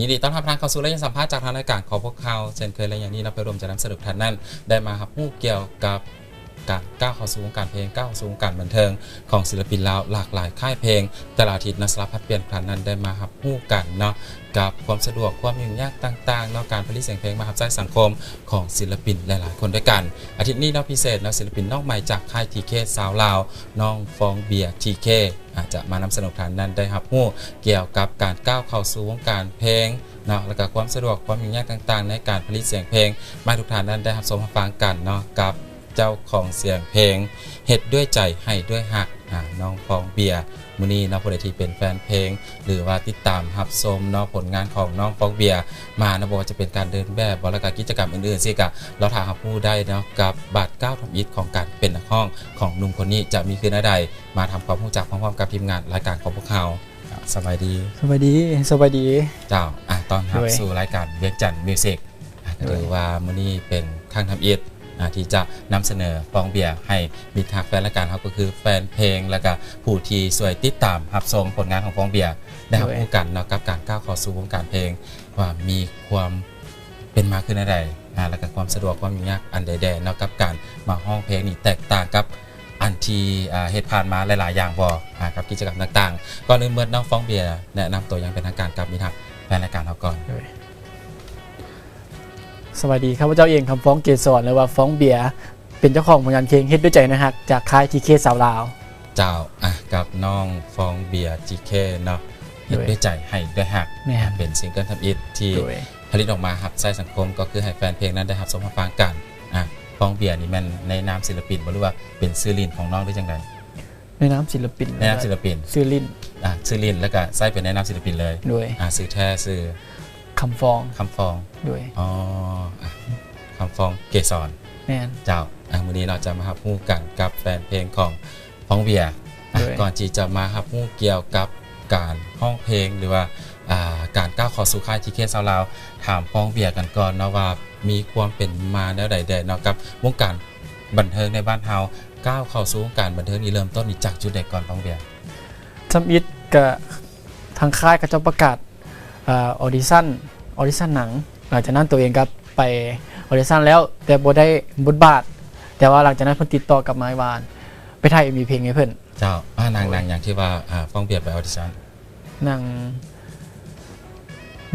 ຍິນດີຕ້ອນຮັບທ່ານເຂົ້າສູ່ໄລຍະສຳພາດຈາກທາງລາຍການຂອງພວກເຮົາເຊັ່ນເຄີຍ ແລະ ຢ່າງນີ້ເນາະ ເພື່ອຮ່ວມຈະນຳສະເໜີທ່ານນັ້ນໄດ້ມາຮັບຮູ້ກ່ຽວກັບການກ້າວເຂົ້າສູ່ວົງການເພງ, ກ້າວເຂົ້າສູ່ວົງການບັນເທີງຂອງສິລະປິນລາວຫຼາກຫຼາຍຄ້າຍເພງ. ແຕ່ລະອາທິດເນາະ ສະລັບຜັດປ່ຽນທ່ານນັ້ນໄດ້ມາຮັບຮູ້ກັນເນາະ ກັບຄວາມສະດວກ, ຄວາມຫຍຸ້ງຍາກຕ່າງໆເນາະ ການຜະລິດສຽງເພງມາຮັບໃຊ້ສັງຄົມຂອງສິລະປິນຫຼາຍໆຄົນດ້ວຍກັນ. ອາທິດນີ້ເນາະ ພິເສດເນາະ ສິລະປິນນ້ອງໃໝ່ຈາກຄ້າຍ ທີເຄ ຊາວລາວ ນ້ອງຟອງເບຍ ທີເຄ ອາດຈະມານຳສະເໜີທ່ານນັ້ນໄດ້ຮັບຮູ້ກ່ຽວກັບການກ້າວເຂົ້າສູ່ວົງການເພງເນາະ ແລະ ກະຄວາມສະດວກ, ຄວາມຫຍຸ້ງຍາກຕ່າງໆໃນການຜະລິດສຽງເພງ ມາໃຫ້ທຸກທ່ານນັ້ນໄດ້ຮັບຊົມຮັບຟັງກັນເນາະ ກັບເຈົ້າຂອງສຽງເພງ ເຮັດດ້ວຍໃຈ ໃຫ້ດ້ວຍຮັກ ອາ ນ້ອງຟອງເບຍ. ມື້ນີ້ເນາະ ຜູ້ໃດທີ່ເປັນແຟນເພງ ຫຼືວ່າຕິດຕາມຮັບຊົມເນາະ ຜົນງານຂອງນ້ອງຟອງເບຍມາເນາະ ບໍ່ວ່າຈະເປັນການເດີນແບບບໍ ແລະ ກະກິດຈະກຳອື່ນໆ ຊີ້ກະລໍຖ້າຮັບຮູ້ໄດ້ເນາະ ກັບບາດກ້າວທຳອິດຂອງການເປັນນັກຮ້ອງຂອງໜຸ່ມຄົນນີ້ ຈະມີຄືແນວໃດ ມາທຳຄວາມຮູ້ຈັກພ້ອມໆກັບທີມງານລາຍການຂອງພວກເຮົາ. ສະບາຍດີ. ສະບາຍດີ. ສະບາຍດີ. ເຈົ້າ ອາ ຕ້ອນຮັບ ໂດຍ ສູ່ລາຍການວຽງຈັນມິວສິກ. ອາ ກໍຖືວ່າມື້ນີ້ເປັນຄັ້ງທຳອິດ ອາ ທີ່ຈະນຳສະເໜີຟອງເບຍໃຫ້ມິດຮັກແຟນລາຍການເຮົາ ກໍຄືແຟນເພງ ແລະ ກະຜູ້ທີ່ຊ່ວຍຕິດຕາມຮັບຊົມຜົນງານຂອງຟອງເບຍ ໄດ້ຮັບ ໂດຍ ຮູ້ກັນເນາະ ກັບການກ້າວເຂົ້າສູ່ວົງການເພງ ວ່າມີຄວາມເປັນມາຄືແນວໃດ ອາ ແລະ ກະຄວາມສະດວກ ຄວາມຫຍຸ້ງຍາກອັນໃດແດ່ເນາະ ກັບການມາຮ້ອງເພງນີ້ ແຕກຕ່າງກັບອັນທີ່ ອາ ເຮັດຜ່ານມາຫຼາຍໆຢ່າງບໍ່ ອາ ກັບກິດຈະກຳຕ່າງໆ. ກ່ອນອື່ນໝົດເນາະ ຟອງເບຍ ແນະນຳຕົວຢ່າງເປັນທາງການກັບມິດຮັກແຟນລາຍການເຮົາກ່ອນ. ໂດຍ. ສະບາຍດີ ຂ້າພະເຈົ້າເອງ ຄຳຟອງ ເກສອນ ຫຼືວ່າຟອງເບຍ ເປັນເຈົ້າຂອງຜົນງານເພງ ເຮັດດ້ວຍໃຈໃຫ້ຮັກ ຈາກຄ້າຍ ທີເຄ ຊາວລາວ. ເຈົ້າ ອາ ກັບນ້ອງຟອງເບຍ ທີເຄ ເນາະ ເຮັດດ້ວຍໃຈ ໃຫ້ດ້ວຍຮັກ. ແມ່ນ. ເປັນຊິງເກີນທຳອິດທີ່ ໂດຍ ຜະລິດອອກມາຮັບໃຊ້ສັງຄົມ ກໍຄືໃຫ້ແຟນເພງນັ້ນໄດ້ຮັບຊົມຮັບຟັງກັນ. ອາ ຟອງເບຍນີ້ແມ່ນໃນນາມສິລະປິນບໍ່ ຫຼືວ່າເປັນຊື່ຫຼິ້ນຂອງນ້ອງ ຫຼືຈັ່ງໃດ? ໃນນາມສິລະປິນ. ໃນນາມສິລະປິນ. ຊື່ຫຼິ້ນ. ອາ ຊື່ຫຼິ້ນ ແລ້ວກະໃຊ້ເປັນໃນນາມສິລະປິນເລີຍ. ໂດຍ. ອາ ຊື່ແທ້ຊື່? ຄຳຟອງ. ຄຳຟອງ. ໂດຍ. ອໍ ອາ ຄຳຟອງ ເກສອນ. ແມ່ນ. ເຈົ້າ ອາ ມື້ນີ້ເນາະ ຈະມາຮັບຮູ້ກັນກັບແຟນເພງຂອງຟອງເບຍ. ອາ ໂດຍ. ກ່ອນທີ່ຈະມາຮັບຮູ້ກ່ຽວກັບການຮ້ອງເພງ ຫຼືວ່າ ອາ ການກ້າວເຂົ້າສູ່ຄ້າຍ ທີເຄ ຊາວລາວ ຖາມຟອງເບຍກັນກ່ອນເນາະ ວ່າມີຄວາມເປັນມາແນວໃດແດ່ເນາະ ກັບວົງການບັນເທີງໃນບ້ານເຮົາ ກ້າວເຂົ້າສູ່ວົງການບັນເທີງນີ້ ເລີ່ມຕົ້ນນີ້ຈາກຈຸດໃດກ່ອນ ຟອງເບຍ? ທຳອິດກະທາງຄ້າຍເຂົາເຈົ້າປະກາດ ເອີ ອອດິຊັນ ອອດິຊັນໜັງ. ຫຼັງຈາກນັ້ນໂຕເອງກໍໄປອອດິຊັນແລ້ວ ແຕ່ບໍ່ໄດ້ບົດບາດ. ແຕ່ວ່າຫຼັງຈາກນັ້ນເພິ່ນຕິດຕໍ່ກັບມາວ່າ ໄປຖ່າຍເອັມວີເພງໃຫ້ເພິ່ນ. ເຈົ້າ. ອາ ໜັງ ໂດຍ ໜັງຫຍັງທີ່ວ່າ ອາ ຟອງເບຍໄປອອດິຊັນ? ໜັງ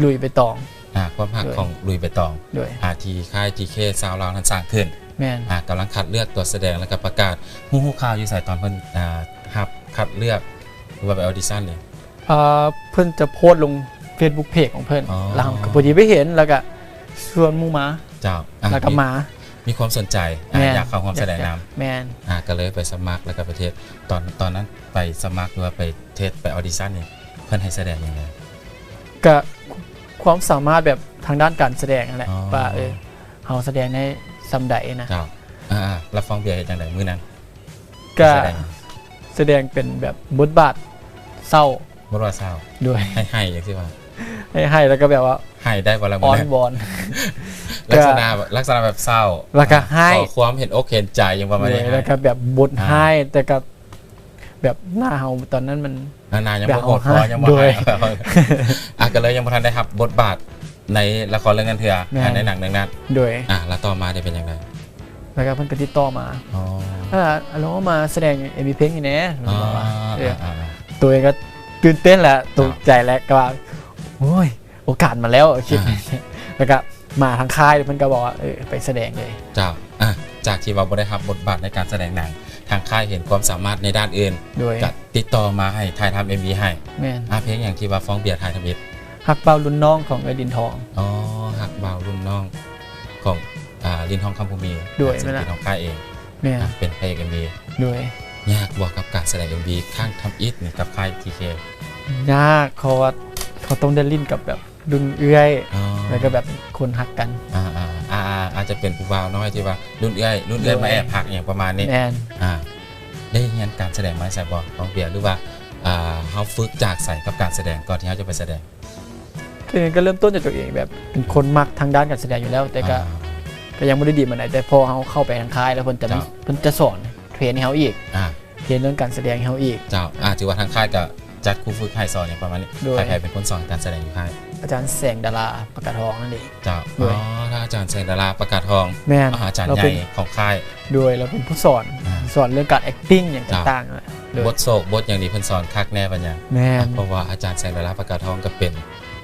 ລຸຍໃບຕອງ. ອາ ຄວາມຮັກ ໂດຍ ຂອງລຸຍໃບຕອງ. ໂດຍ. ອາ ທີ່ຄ້າຍ ທີເຄ ຊາວລາວນັ້ນສ້າງຂຶ້ນ. ແມ່ນ. ອາ ກຳລັງຄັດເລືອກຕົວສະແດງ ແລ້ວກໍປະກາດ. ຮູ້ ຮູ້ຂ່າວຢູ່ໃສຕອນເພິ່ນ ອາ ຮັບຄັດເລືອກ ຫຼືວ່າໄປອອດິຊັນນີ້? ເອີ ເພິ່ນຈະໂພສລົງເຟສບຸກເພຈຂອງເພິ່ນ. ອໍ ແລ້ວເຮົາກໍພໍດີໄປເຫັນ ແລ້ວກໍຊວນໝູ່ມາ. ເຈົ້າ. ອາ ແລ້ວກໍມາ ມີ ມີຄວາມສົນໃຈ ອາ ແມ່ນ ຢາກເຂົ້າຮ່ວມສະແດງນຳ. ແມ່ນ. ອາ ກໍເລີຍໄປສະໝັກ ແລ້ວກໍໄປເທດ. ຕອນ ຕອນນັ້ນໄປສະໝັກ ຫຼືວ່າໄປເທດ ໄປອອດິຊັນນີ້ ເພິ່ນໃຫ້ສະແດງຫຍັງແດ່? ກະຄວາມສາມາດແບບທາງດ້ານການສະແດງນັ້ນແຫຼະ. ອໍ ວ່າ ເອີ ເຮົາສະແດງໄດ້ສ່ຳໃດນະ. ເຈົ້າ. ອາໆ ແລ້ວຟອງເບຍເຮັດຈັ່ງໃດມື້ນັ້ນ? ກະສະແດງ ສະແດງເປັນແບບບົດບາດເສົ້າ. ບົດບາດເສົ້າ. ໂດຍ. ໄຫ້ໆ ຈັ່ງຊີ້ວ່າ ໄຫ້ໆ ແລ້ວກໍແບບວ່າ ໄຫ້ໄດ້ບໍ່ລະມື້ນັ້ນ? ອ້ອນວອນ. ລັກສະນະ ກະ ລັກສະນະແບບເສົ້າ ແລ້ວກໍໄຫ້ ຂໍຄວາມເຫັນອົກເຫັນໃຈ ຫຍັງປະມານນີ້. ໂດຍ. ແລ້ວກໍແບບບົດ ອາ ໄຫ້ ແຕ່ກໍ ແບບໜ້າເຮົາຕອນນັ້ນມັນ ໜ້າ ໜ້າຍັງບໍ່ໂຫດພໍ ຍັງບໍ່ ໂດຍ ຮ້າຍ. ອາ ກໍເລີຍຍັງບໍ່ທັນໄດ້ຮັບບົດບາດໃນລະຄອນເລື່ອງນັ້ນເທື່ອ. ແມ່ນ. ອາ ໃນໜັງເລື່ອງນັ້ນ. ໂດຍ. ອາ ແລ້ວຕໍ່ມາໄດ້ເປັນຈັ່ງໃດ? ແລ້ວກໍເພິ່ນກໍຕິດຕໍ່ມາ. ອໍ ອາ ອາໂລ ມາສະແດງເອັມວີເພງໃຫ້ແດ່. ເພິ່ນກໍບອກວ່າ ອໍ ເອີ ອາໆ ໂຕເອງກໍຕື່ນເຕັ້ນແຫຼະ ຕົກໃຈແຫຼະ ກໍວ່າ ໂອ້ຍ ໂອກາດມາແລ້ວ ຄິດ ອາ ແລ້ວກໍມາທາງຄ້າຍ ເພິ່ນກໍບອກວ່າ ເອີ ໄປສະແດງເລີຍ. ເຈົ້າ. ອາ ຈາກທີ່ວ່າບໍ່ໄດ້ຮັບບົດບາດໃນການສະແດງໜັງ ທາງຄ້າຍເຫັນຄວາມສາມາດໃນດ້ານອື່ນ ໂດຍ ກໍຕິດຕໍ່ມາໃຫ້ຖ່າຍທຳເອັມວີໃຫ້. ແມ່ນ. ອາ ເພງຫຍັງທີ່ວ່າຟອງເບຍຖ່າຍທຳອິດ? ຮັກບ່າວລຸ້ນນ້ອງຂອງເອື້ອຍລິນທອງ. ອໍ ຮັກບ່າວລຸ້ນນ້ອງຂອງ ອາ ລິນທອງ ຄຳພູມີ. ໂດຍ. ສິລະປິນຂອງຄ້າຍເອງ. ແມ່ນ. ອາ ເປັນພະເອກເອັມວີ. ໂດຍ. ຍາກບໍ່ກັບການສະແດງເອັມວີຄັ້ງທຳອິດນີ້ກັບຄ້າຍ ທີເຄ? ຍາກ ເພາະວ່າເຂົາຕ້ອງໄດ້ຫຼິ້ນກັບແບບລຸ້ນເອື້ອຍ. ອໍ ແລ້ວກໍແບບຄົນຮັກກັນ. ອາໆ ອາ ອາດຈະເປັນຜູ້ບ່າວນ້ອຍທີ່ວ່າລຸ້ນເອື້ອຍ ລຸ້ນເອື້ອຍ ໂດຍ ມາແອບຮັກຫຍັງປະມານນີ້. ແມ່ນ. ອາ ໄດ້ຮຽນການສະແດງມາໃສ່ບໍ່ ຟອງເບຍ ຫຼືວ່າ ອາ ເຮົາຝຶກຈາກໃສກັບການສະແດງ ກ່ອນທີ່ເຮົາຈະໄປສະແດງ? ຄືກໍເລີ່ມຕົ້ນຈາກຕົວເອງ ແບບເປັນຄົນມັກທາງດ້ານການສະແດງຢູ່ແລ້ວ ແຕ່ກໍ ອາ ກໍຍັງບໍ່ໄດ້ດີປານໃດ ແຕ່ພໍເຮົາເຂົ້າໄປທາງຄ້າຍແລ້ວ ເພິ່ນຈະມີ ເຈົ້າ ເພິ່ນຈະສອນ ເທຣນໃຫ້ເຮົາອີກ. ອາ ເຮັດເລື່ອງການສະແດງໃຫ້ເຮົາອີກ. ເຈົ້າ. ອາ ຖືວ່າທາງຄ້າຍກໍຈັດຄູຝຶກໃຫ້ສອນຫຍັງປະມານນີ້. ໂດຍ. ໃຜເປັນຄົນສອນການສະແດງຢູ່ຄ້າຍ? ອາຈານແສງດາລາ ປະກາທອງນັ້ນເອງ. ເຈົ້າ. ໂດຍ. ອໍ ທ່ານອາຈານແສງດາລາ ປະກາທອງ. ແມ່ນ. ອາ ອາຈານໃຫຍ່ຂອງຄ້າຍ. ໂດຍ. ລາວເປັນຜູ້ສອນ ອ່າ ສອນເລື່ອງການ acting ຫຍັງຕ່າງໆ. ໂດຍ. ບົດໂສກບົດຫຍັງນີ້ເພິ່ນສອນຄັກແນ່ປານຫຍັງ. ແມ່ນ. ເພາະວ່າອາຈານແສງດາລາ ປະກາທອງກໍເປັນ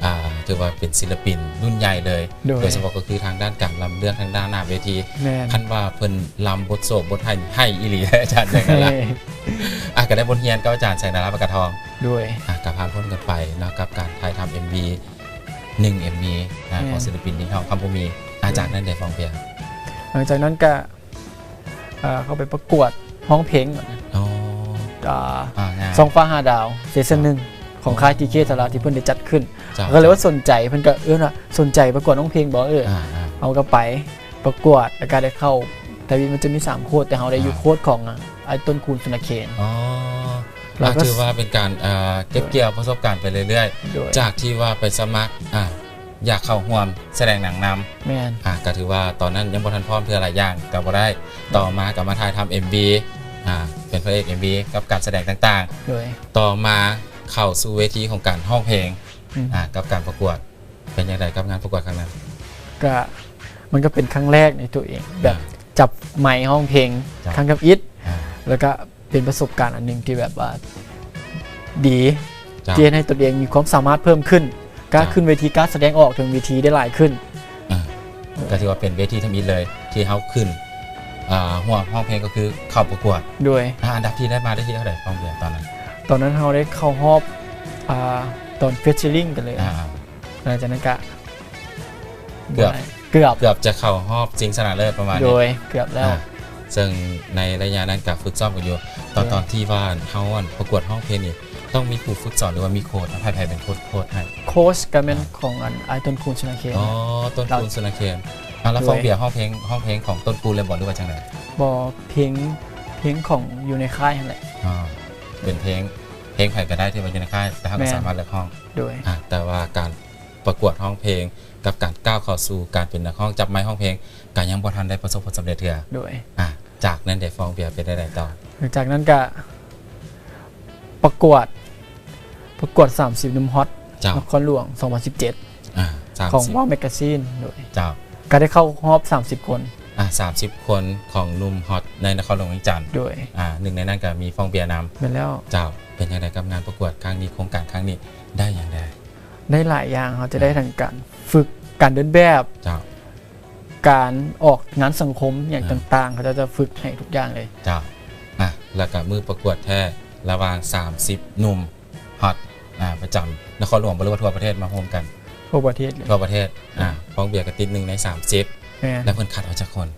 ອ່າ ຖືວ່າເປັນສິນລະປິນລຸ້ນໃຫຍ່ເລີຍ. ໂດຍ. ໂດຍສະເພາະກໍຄືທາງດ້ານການລຳເລື່ອງທາງດ້ານໜ້າເວທີ. ແມ່ນ. ຄັນວ່າເພິ່ນລຳບົດໂສກບົດໄຫ້ນີ້ ໄຫ້ອີ່ຫຼີເດ້ອາຈານແສງດາລາ. ອ່າ ກໍໄດ້ບົດຮຽນກັບອາຈານແສງດາລາ ປະກາທອງ. ໂດຍ. ອ່າ ກໍຜ່ານພົ້ນກັນໄປເນາະ ກັບການຖ່າຍທຳເອັມວີ ໜຶ່ງເອັມວີ ອ່າ ແມ່ນ ຂອງສິນລະປິນ ດິນທອງ ຄຳບໍ່ມີ. ອ່າ ໂດຍ. ຈາກນັ້ນເດ ຟອງເບຍ? ຫຼັງຈາກນັ້ນກະ ເອີ ເຂົ້າໄປປະກວດຮ້ອງເພງ. ອໍ. ອ່າ ອ່າ ຊ່ອງຟ້າຫ້າດາວ ເຊັດໜຶ່ງ ຂອງ ອໍ ຄ້າຍ ທີເຄ ສາລາ ທີ່ເພິ່ນໄດ້ຈັດຂຶ້ນ. ເຈົ້າ. ກໍເລີຍວ່າສົນໃຈ ເພິ່ນກໍ ເອີ ນະ ສົນໃຈປະກວດຮ້ອງເພງບໍ່? ເອີ ອ່າໆ ເຮົາກໍໄປປະກວດ ແລ້ວກໍໄດ້ເຂົ້າ ແຕ່ມັນຈະມີສາມໂຄດ ແຕ່ເຮົາໄດ້ຢູ່ ອ່າ ໂຄດຂອງ ອ່າ ອ້າຍຕົ້ນຄູນ ສຸນນະເຄນ. ອໍ. ແລ້ວກໍ ອ່າ ຖືວ່າເປັນການ ເອີ ເກັບກ່ຽວປະສົບການໄປເລື້ອຍໆ. ໂດຍ. ຈາກທີ່ວ່າໄປສະໝັກ ອ່າ ຢາກເຂົ້າຮ່ວມສະແດງໜັງນຳ. ແມ່ນ. ອ່າ ກໍຖືວ່າຕອນນັ້ນຍັງບໍ່ທັນພ້ອມເທື່ອຫຼາຍຢ່າງກໍບໍ່ໄດ້. ໂດຍ. ຕໍ່ມາກໍມາຖ່າຍທຳເອັມວີ ອ່າ ເປັນພະເອກເອັມວີກັບການສະແດງຕ່າງໆ. ໂດຍ. ຕໍ່ມາເຂົ້າສູ່ເວທີຂອງການຮ້ອງເພງ ອືມ ອ່າ ກັບການປະກວດ. ເປັນຈັ່ງໃດກັບງານປະກວດຄັ້ງນັ້ນ? ກະ ມັນກໍເປັນຄັ້ງແລກໃນຕົວເອງ ແບບ ອ່າ ຈັບໄມຮ້ອງເພງ ເຈົ້າ ຄັ້ງທຳອິດ ອ່າ ແລ້ວກະເປັນປະສົບການອັນໜຶ່ງທີ່ແບບວ່າດີ ເຈົ້າ ທີ່ເຮັດໃຫ້ຕົນເອງມີຄວາມສາມາດເພີ່ມຂຶ້ນ ກ້າ ເຈົ້າ ຂຶ້ນເວທີ ກ້າສະແດງອອກເທິງເວທີໄດ້ຫຼາຍຂຶ້ນ. ອ່າ ກໍຖືວ່າເປັນເວທີທຳອິດເລີຍທີ່ເຮົາຂຶ້ນ ອ່າ ຮ່ວມຮ້ອງເພງ ກໍຄືເຂົ້າປະກວດ. ໂດຍ. ອ່າ ອັນດັບທີ່ໄດ້ມາໄດ້ທີ່ເທົ່າໃດ ຂອງເດືອນຕອນນັ້ນ? ຕອນນັ້ນເຮົາໄດ້ເຂົ້າຮອບ ອ່າ ຕອນ featuring ກັນເລີຍ. ອ່າ ຫຼັງຈາກນັ້ນກະ ເກືອບ ເກືອບ ເກືອບຈະເຂົ້າຮອບຊິງຊະນະເລີດປະມານນີ້. ໂດຍ ເກືອບແລ້ວ. ອ່າ ເຊິ່ງໃນໄລຍະນັ້ນກະຝຶກຊ້ອມກັນຢູ່. ຕອນ ໂດຍ ຕອນທີ່ວ່າເຮົາ ອັນ ປະກວດຮ້ອງເພງນີ້ ຕ້ອງມີຄູຝຶກສອນ ຫຼືວ່າມີໂຄດ ໃຜ ໃຜເປັນໂຄດ ໂຄດໃຫ້? ໂຄດກໍແມ່ນ ອ່າ ຂອງ ອັນ ອ້າຍຕົ້ນຄູນ ສຸນນະເຄນ. ອໍ ຕົ້ນຄູນ ສຸນນະເຄນ. ອ່າ ແລ້ວ ໂດຍ ຟອງເບຍຮ້ອງເພງ ຮ້ອງເພງຂອງຕົ້ນຄູນເລີຍບໍ່ ຫຼືວ່າຈັ່ງໃດ? ບໍ່ ເພງ ເພງຂອງຢູ່ໃນຄ້າຍຫັ້ນແຫຼະ. ອໍ ເປັນເພງ ເພງໃຜກໍໄດ້ທີ່ວ່າຢູ່ໃນຄ້າຍ ແຕ່ເຮົາກໍ ແມ່ນ ສາມາດເລືອກຮ້ອງ. ໂດຍ. ອ່າ ແຕ່ວ່າການ ປະກວດຮ້ອງເພງ ກັບການກ້າວເຂົ້າສູ່ການເປັນນັກຮ້ອງ ຈັບໄມຮ້ອງເພງ ກໍຍັງບໍ່ທັນໄດ້ປະສົບຜົນສຳເລັດເທື່ອ. ໂດຍ. ອ່າ ຈາກນັ້ນເດ ຟອງເບຍ ເປັນແນວໃດຕໍ່? ຫຼັງຈາກນັ້ນກະປະກວດ ປະກວດສາມສິບໜຸ່ມຮອດ ເຈົ້າ ນະຄອນຫຼວງ ສອງພັນສິບເຈັດ ອ່າ ຂອງ ສາມສິບ Wow Magazine. ໂດຍ. ເຈົ້າ. ກໍໄດ້ເຂົ້າຮອບສາມສິບຄົນ. ອ່າ ສາມສິບຄົນຂອງໜຸ່ມຮອດໃນນະຄອນຫຼວງວຽງຈັນ. ໂດຍ. ອ່າ ໜຶ່ງໃນນັ້ນກໍມີຟອງເບຍນຳ. ແມ່ນແລ້ວ. ເຈົ້າ. ເປັນຈັ່ງໃດກັບງານປະກວດຄັ້ງນີ້ ໂຄງການຄັ້ງນີ້ ໄດ້ຫຍັງແດ່? ໄດ້ຫຼາຍຢ່າງ ເຮົາຈະໄດ້ ອ່າ ທັງການຝຶກການເດີນແບບ ເຈົ້າ ການອອກງານສັງຄົມຫຍັງ ອ່າ ຕ່າງໆ ເຂົາເຈົ້າຈະຝຶກໃຫ້ທຸກຢ່າງເລີຍ. ເຈົ້າ. ອ່ະ ແລ້ວກະມື້ປະກວດແທ້ ລະຫວ່າງສາມສິບໜຸ່ມຮອດ ອ່າ ປະຈຳນະຄອນຫຼວງບໍ່ ຫຼືວ່າທົ່ວປະເທດມາໂຮມກັນ? ທົ່ວປະເທດເລີຍ. ທົ່ວປະເທດ. ອ່າ ຟອງເບຍກະຕິດໜຶ່ງໃນສາມສິບ. ແມ່ນ. ແລ້ວເພິ່ນຄັດເອົາຈັກຄົນ?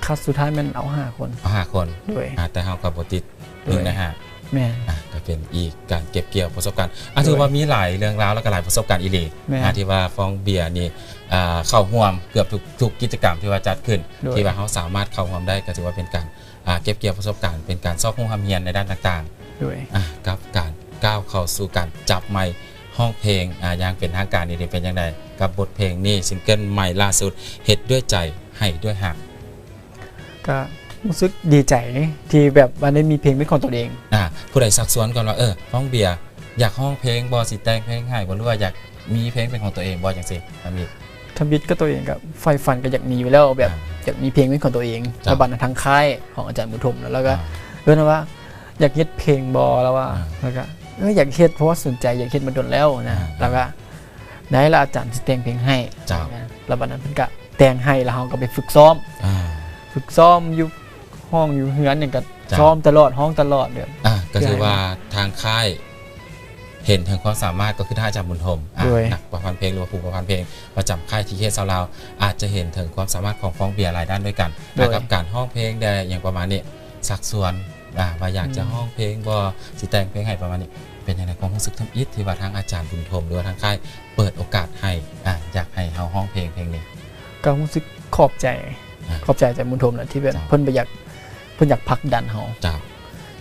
ຄັດສຸດທ້າຍແມ່ນເອົາຫ້າຄົນ. ເອົາຫ້າຄົນ. ໂດຍ. ອ່າ ແຕ່ເຮົາກໍບໍ່ຕິດ ໂດຍ ໜຶ່ງໃນຫ້າ. ແມ່ນ. ອ່າ ກໍເປັນອີກການເກັບກ່ຽວປະສົບການ. ອ່າ ໂດຍ. ຖືວ່າມີຫຼາຍເລື່ອງລາວ ແລ້ວກໍຫຼາຍປະສົບການອີ່ຫຼີ. ແມ່ນ. ອ່າ ທີ່ວ່າຟອງເບຍນີ້ ອ່າ ເຂົ້າຮ່ວມເກືອບທຸກ ທຸກກິດຈະກຳທີ່ວ່າຈັດຂຶ້ນ. ໂດຍ. ທີ່ວ່າເຮົາສາມາດເຂົ້າຮ່ວມໄດ້ ກໍຖືວ່າເປັນການ ອ່າ ເກັບກ່ຽວປະສົບການ ເປັນການຊອກຮູ້ຮ່ຳຮຽນໃນດ້ານຕ່າງໆ. ໂດຍ. ອ່າ ກັບການກ້າວເຂົ້າສູ່ການຈັບໄມຮ້ອງເພງ ອ່າ ຢ່າງເປັນທາງການນີ້ ເປັນຈັ່ງໃດກັບບົດເພງນີ້ ຊິງເກິນໃໝ່ລ່າສຸດ ເຮັດດ້ວຍໃຈ ໃຫ້ດ້ວຍຮັກ? ກໍຮູ້ສຶກດີໃຈທີ່ແບບວ່າໄດ້ມີເພງເປັນຂອງຕົນເອງ. ອ່າ ຜູ້ໃດຊັກຊວນກ່ອນວ່າ ເອີ ຟອງເບຍ ຢາກຮ້ອງເພງບໍ່ ຊິແຕ່ງເພງໃຫ້ບໍ່ ຫຼືວ່າຢາກມີເພງເປັນຂອງຕົວເອງບໍ່ ຈັ່ງຊີ້? ທຳອິດ ທຳອິດກໍຕົວເອງກໍໃຝ່ຝັນກໍຢາກມີຢູ່ແລ້ວ ແບບ ອ່າ ຢາກມີເພງເປັນຂອງຕົວເອງ. ເຈົ້າ. ແລ້ວບັດນັ້ນທາງຄ້າຍຂອງອາຈານບຸນທົມ ແລ້ວກໍ ອ່າ ເອີ້ນວ່າ ຢາກເຮັດເພງບໍ່ ລາວວ່າ. ອ່າ ແລ້ວກໍ ເອີ ຢາກເຮັດ ເພາະວ່າສົນໃຈ ຢາກເຮັດມາດົນແລ້ວນະ. ອ່າ ແລ້ວກໍ ໄດ້ລະ ອາຈານຊິແຕ່ງເພງໃຫ້. ເຈົ້າ. ແລ້ວບັດນັ້ນເພິ່ນກະແຕ່ງໃຫ້ ແລ້ວເຮົາກໍໄປຝຶກຊ້ອມ. ອ່າ ຝຶກຊ້ອມຢູ່ຫ້ອງຢູ່ເຮືອນຫຍັງກະ ເຈົ້າ ຊ້ອມຕະຫຼອດ ຮ້ອງຕະຫຼອດເລີຍ. ອ່າ ກໍຖືວ່າ ແຕ່ງ ທາງຄ້າຍເຫັນເຖິງຄວາມສາມາດ ກໍຄືທ່ານອາຈານບຸນທົມ ອ່າ ໂດຍ ນັກປະພັນເພງ ຫຼືວ່າຜູ້ປະພັນເພງປະຈຳຄ້າຍ ທີເຄ ຊາວລາວ ອາດຈະເຫັນເຖິງຄວາມສາມາດຂອງຟອງເບຍຫຼາຍດ້ານດ້ວຍກັນ. ໂດຍ. ອ່າ ກັບການຮ້ອງເພງແດ່ ຫຍັງປະມານນີ້ ຊັກຊວນ ອ່າ ວ່າຢາກຈະ ອືມ ຮ້ອງເພງບໍ່ ຊິແຕ່ງເພງໃຫ້ປະມານນີ້ ເປັນຈັ່ງໃດຄວາມຮູ້ສຶກທຳອິດທີ່ວ່າທາງອາຈານບຸນທົມ ຫຼືວ່າທາງຄ້າຍເປີດໂອກາດໃຫ້ ອ່າ ຢາກໃຫ້ເຮົາຮ້ອງເພງເພງນີ້? ກໍຮູ້ສຶກຂອບໃຈ ອ່າ ຂອບໃຈອາຈານບຸນທົມແຫຼະ ທີ່ແບບ ເຈົ້າ ເພິ່ນບໍ່ຢາກ ເພິ່ນຢາກຜັກດັນເຮົາ. ເຈົ້າ.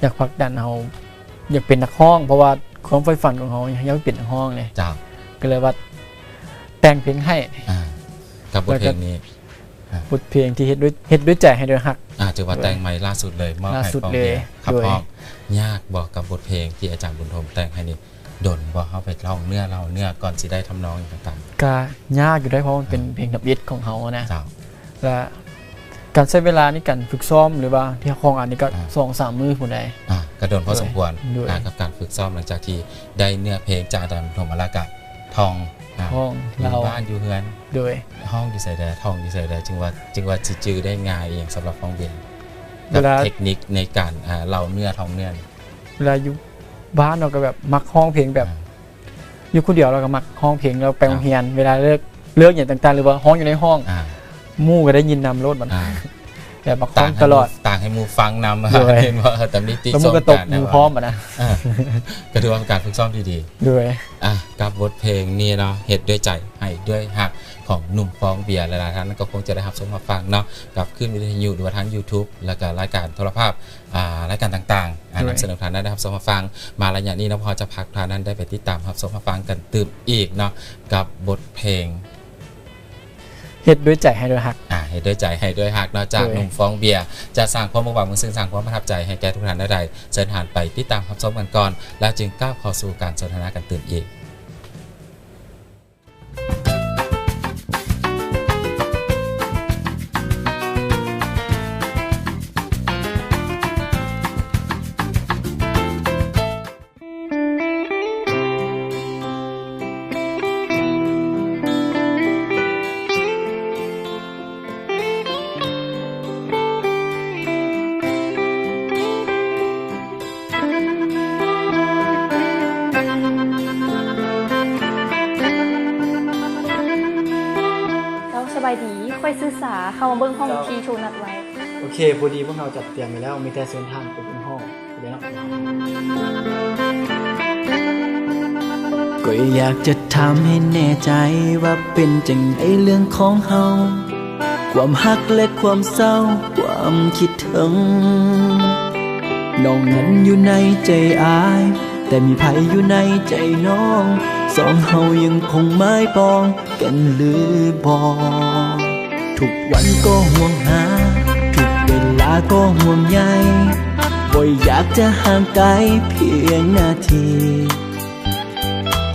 ຢາກຜັກດັນເຮົາ ຢາກເປັນນັກຮ້ອງ ເພາະວ່າຄວາມໃຝ່ຝັນຂອງເຮົາຢາກເປັນນັກຮ້ອງເດ້. ເຈົ້າ. ກໍເລີຍວ່າແຕ່ງເພງໃຫ້ ອ່າ ກັບບົດເພງນີ້ ແລ້ວກໍ ອ່າ ບົດເພງທີ່ເຮັດດ້ວຍ ເຮັດດ້ວຍໃຈ ໃຫ້ດ້ວຍຮັກ. ອ່າ ຖືວ່າແຕ່ງໃໝ່ລ່າສຸດເລີຍ ມອບໃຫ້ ລ້າສຸດເລີຍ ຟອງເບຍ ໂດຍ ຂັບຮ້ອງ. ຍາກບໍ່ກັບບົດເພງທີ່ອາຈານບຸນທົມແຕ່ງໃຫ້ນີ້? ດົນບໍ່ ເຮົາໄປທ່ອງເນື້ອ ເລົ່າເນື້ອ ກ່ອນຊິໄດ້ທຳນອງຫຍັງຕ່າງໆ? ກະຍາກຢູ່ເດ້ ເພາະມັນເປັນ ອ່າ ເພງທຳອິດຂອງເຮົານະ. ເຈົ້າ. ລະການໃຊ້ເວລາໃນການຝຶກຊ້ອມ ຫຼືວ່າທີ່ເຮົາຮ້ອງອັນນີ້ກໍ ອ່າ ສອງສາມມື້ພຸ້ນໃດ໋. ອ່າ ກໍດົນພໍສົມຄວນ. ໂດຍ. ອ່າ ກັບການຝຶກຊ້ອມ ຫຼັງຈາກທີ່ໄດ້ເນື້ອເພງຈາກອາຈານປະຖົມມາແລ້ວ ກໍທ່ອງ ອ່າ ທ່ອງ ຢູ່ ເລົ່າ ບ້ານຢູ່ເຮືອນ. ໂດຍ. ຮ້ອງຢູ່ໃສແດ່ ທ່ອງຢູ່ໃສແດ່ ຈຶ່ງວ່າ ຈຶ່ງວ່າຊິຈື່ໄດ້ງ່າຍອີ່ຫຍັງສຳລັບຟອງເບຍ ກັບ ເວລາ ເທັກນິກໃນການ ອ່າ ເລົ່າເນື້ອ ທ່ອງເນື້ອ. ເວລາຢູ່ບ້ານເນາະ ກໍແບບມັກຮ້ອງເພງແບບ ອ່າ ຢູ່ຄົນດຽວ ແລ້ວກໍມັກຮ້ອງເພງ ແລ້ວໄປ ອ່າ ໂຮງຮຽນ ເວລາເລີກ ເລີກຫຍັງຕ່າງໆ ຫຼືວ່າຮ້ອງຢູ່ໃນຫ້ອງ ອ່າ ໝູ່ກໍໄດ້ຍິນນຳໂລດບັດ ອ່າ ແບບມັກຮ້ອງຕະຫຼອດ ຕາກໃຫ້ໝູ່ ຕາກໃຫ້ໝູ່ຟັງນຳ. ໂດຍ. ເຫັນບໍ່? ເອີ ຕຳນິຕິ ແລ້ວໝູ່ກໍຕົບໝູ່ພ້ອມຫັ້ນນະ. ອ່າ ກໍຖືວ່າເປັນການຝຶກຊ້ອມທີ່ດີ. ໂດຍ. ອ່າ ກັບບົດເພງນີ້ເນາະ ເຮັດດ້ວຍໃຈ ໃຫ້ດ້ວຍຮັກ ຂອງໜຸ່ມຟອງເບຍ ຫຼາຍໆທ່ານກໍຄົງຈະໄດ້ຮັບຊົມຮັບຟັງເນາະ ກັບຄື້ນວິທະຍຸ ຫຼືວ່າທາງ YouTube ແລ້ວກໍລາຍການໂທລະພາບ ອ່າ ລາຍການຕ່າງໆ ອ່າ ນຳສະເໜີທ່ານໄດ້ຮັບຊົມຮັບຟັງມາ. ໄລຍະນີ້ເນາະ ພວກເຮົາຈະພັກທ່ານນັ້ນໄດ້ໄປຕິດຕາມຮັບຊົມຮັບຟັງກັນຕື່ມອີກເນາະ ກັບບົດເພງ ເຮັດດ້ວຍໃຈໃຫ້ດ້ວຍຮັກ. ອ່າ ເຮັດດ້ວຍໃຈໃຫ້ດ້ວຍຮັກເນາະ ຈາກ ໂດຍ ໜຸ່ມຟອງເບຍ ຈະສ້າງຄວາມບົກບານ ເຊິ່ງສ້າງຄວາມປະທັບໃຈໃຫ້ແກ່ທຸກທ່ານແນວໃດ. ເຊີນທ່ານໄປຕິດຕາມຮັບຊົມກັນກ່ອນ ແລ້ວຈຶ່ງກ້າວເຂົ້າສູ່ການສົນທະນາກັນຕື່ມອີກ. ເຈົ້າ ສະບາຍດີ ຂ້ອຍຊື່ສາ ເຂົ້າມາເບິ່ງຫ້ອງທີ່ຖືກນັດໄວ້. ໂອເຄ ພໍດີພວກເຮົາຈັດຕຽມໄວ້ແລ້ວ ມີແຕ່ເຊີນທ່ານໄປເບິ່ງຫ້ອງ. ກໍຢາກຈະຖາມໃຫ້ແນ່ໃຈວ່າເປັນຈັ່ງໃດເລື່ອງຂອງເຮົາ ຄວາມຮັກແລະຄວາມເສົ້າ ຄວາມຄິດເຖິງ ນ້ອງນັ້ນຢູ່ໃນໃຈອ້າຍ ແຕ່ມີໃຜຢູ່ໃນໃຈນ້ອງ ສອງເຮົາຍັງຄົງໝາຍປອງ ກັນຫຼືບໍ່? ທຸກວັນກໍຫ່ວງຫາ ທຸກເວລາກໍຫ່ວງໃຍ ບໍ່ຢາກຈະຫ່າງໄກພຽງນາທີ